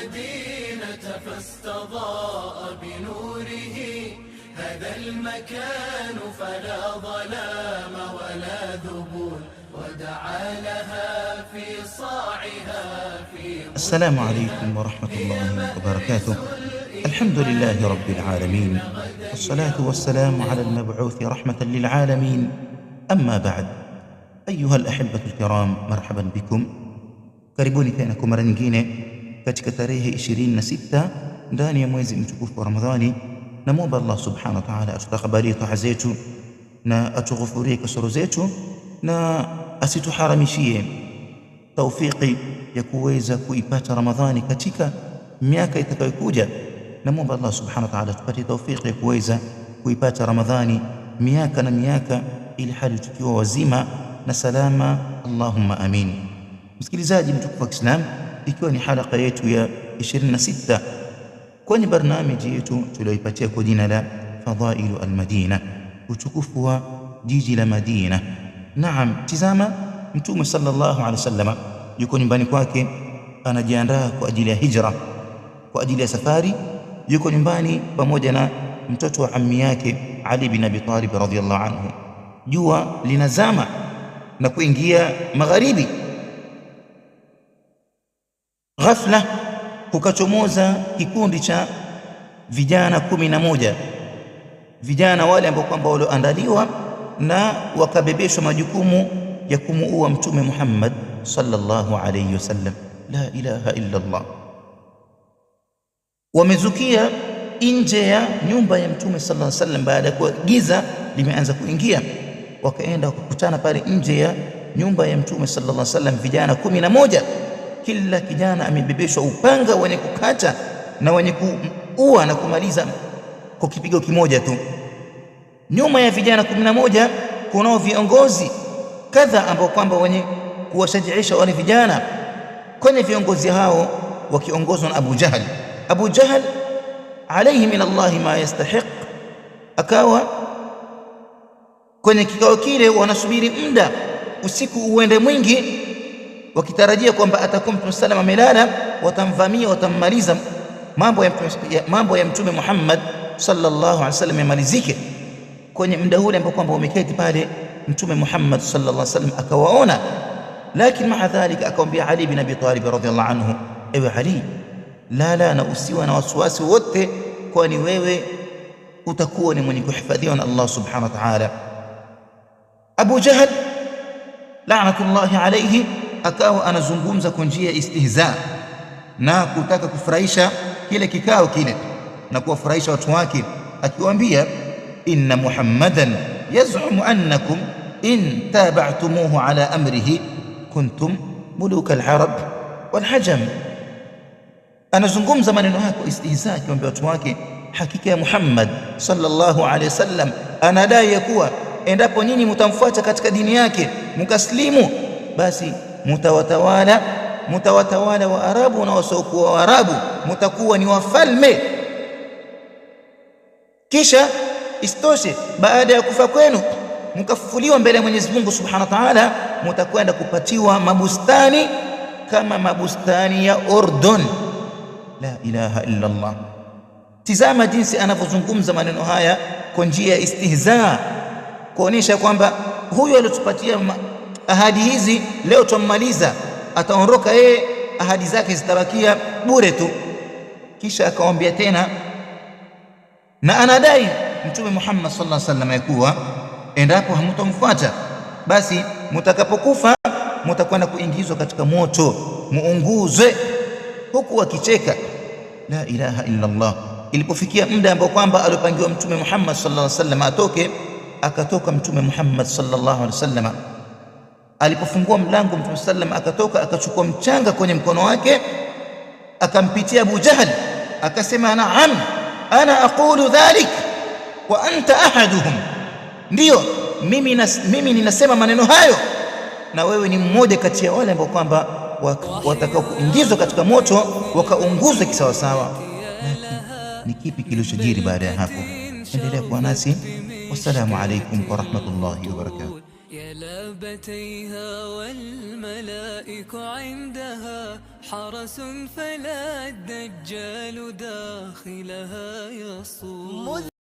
المدينة فاستضاء بنوره هذا المكان فلا ظلام ولا ذبول ودعا لها في صاعها في السلام عليكم ورحمة الله وبركاته. الحمد لله رب العالمين، والصلاة والسلام على المبعوث رحمة للعالمين. أما بعد، أيها الأحبة الكرام، مرحبا بكم. Karibuni tena kwa mara nyingine katika tarehe 26 ndani ya mwezi mtukufu wa Ramadhani. Namwomba Allah subhanahu wa ta'ala atutakabalie taa zetu na atughufurie kasoro zetu na asituharamishie taufiki ya kuweza kuipata Ramadhani katika miaka itakayokuja. Namwomba Allah subhanahu wa ta'ala tupatie taufiki ya kuweza kuipata Ramadhani miaka na miaka, ili hali tukiwa wazima na salama. Allahumma amin. Msikilizaji mtukufu wa Kiislamu, ikiwa ni halaka yetu ya 26 kwenye barnamiji yetu tulioipatia kwa jina la Fadailu Almadina, utukufu wa jiji la Madina. Naam, tizama, Mtume sallallahu alaihi wasallam yuko nyumbani kwake anajiandaa kwa ajili ya hijra, kwa ajili ya safari. Yuko nyumbani pamoja na mtoto wa ammi yake Ali bin Abi Talib radhiyallahu anhu. Jua linazama na kuingia magharibi. Ghafla kukachomoza kikundi cha vijana 11, vijana wale ambao kwamba walioandaliwa na wakabebeshwa majukumu ya kumuua Mtume Muhammad sallallahu alayhi wasallam. La ilaha illa Allah. Wamezukia nje ya nyumba ya Mtume sallallahu alayhi wasallam baada ya kuwa giza limeanza kuingia, wakaenda wakakutana pale nje ya nyumba ya Mtume sallallahu alayhi wasallam, vijana 11. Kila kijana amebebeshwa upanga wenye kukata na wenye kuua na kumaliza kwa kipigo kimoja tu. Nyuma ya vijana 11 kunao viongozi kadha ambao kwamba wenye kuwashajiisha wale vijana. Kwenye viongozi hao wakiongozwa na Abu Jahal. Abu Jahal alayhi min Allahi ma yastahiq, akawa kwenye kikao kile wanasubiri muda usiku uende mwingi, wakitarajia kwamba atakuwa Mtume sallam amelala, watamvamia, watammaliza, mambo ya Mtume Muhammad sallallahu alaihi wasallam yamalizike. Kwenye muda ule ambao kwamba wameketi pale, Mtume Muhammad sallallahu alaihi wasallam akawaona, lakini maa dhalika akamwambia Ali bin Abi Talib radhiyallahu anhu, ewe Ali, lala na usiwe na wasiwasi wote, kwani wewe utakuwa ni mwenye kuhifadhiwa na Allah subhanahu wa ta'ala. Abu Jahal la'natullahi alayhi akawa anazungumza kwa njia ya istihza na kutaka kufurahisha kile kikao kile na kuwafurahisha watu wake, akiwaambia inna Muhammadan yaz'umu annakum in tabatumuhu ala amrihi kuntum muluka al-arab wal-hajam. Anazungumza maneno haya kwa istihza, akiwaambia watu wake, hakika ya Muhammad sallallahu alaihi wasallam anadai ya kuwa endapo nyinyi mtamfuata katika dini yake mkaslimu, basi mutawatawala wa Arabu na wasiokuwa Waarabu, mutakuwa ni wafalme. Kisha isitoshe, baada ya kufa kwenu mkafufuliwa mbele ya Mwenyezi Mungu Subhanahu wa Ta'ala, mutakwenda kupatiwa mabustani kama mabustani ya Ordon. La ilaha illa Allah. Tizama jinsi anavyozungumza maneno haya kwa njia ya istihza, kuonyesha kwamba huyu aliotupatia ahadi hizi leo twammaliza, ataondoka yeye, ahadi zake zitabakia bure tu. Kisha akamwambia tena, na anadai Mtume Muhammad sallallahu alaihi wasallam ya kuwa endapo hamtomfuata basi mutakapokufa mutakwenda kuingizwa katika moto muunguzwe, huku wakicheka. La ilaha illa Allah. Ilipofikia muda ambao kwamba aliopangiwa Mtume Muhammad sallallahu alaihi wasallam atoke, akatoka Mtume Muhammad sallallahu alaihi wasallam. Alipofungua mlango Mtume sallam akatoka, akachukua mchanga kwenye mkono wake, akampitia Abu Jahal, akasema naam, ana aqulu dhalik wa anta ahaduhum, ndiyo mimi ninasema maneno hayo na wewe ni mmoja kati ya wale ambao kwamba watakao kuingizwa katika moto wakaunguzwa kisawasawa. Lakini ni kipi kilichojiri baada ya hapo? Endelea kuwa nasi. Wassalamu alaikum warahmatullahi wabarakatuh. يا ركبتيها والملائك عندها حرس فلا الدجال داخلها يصول.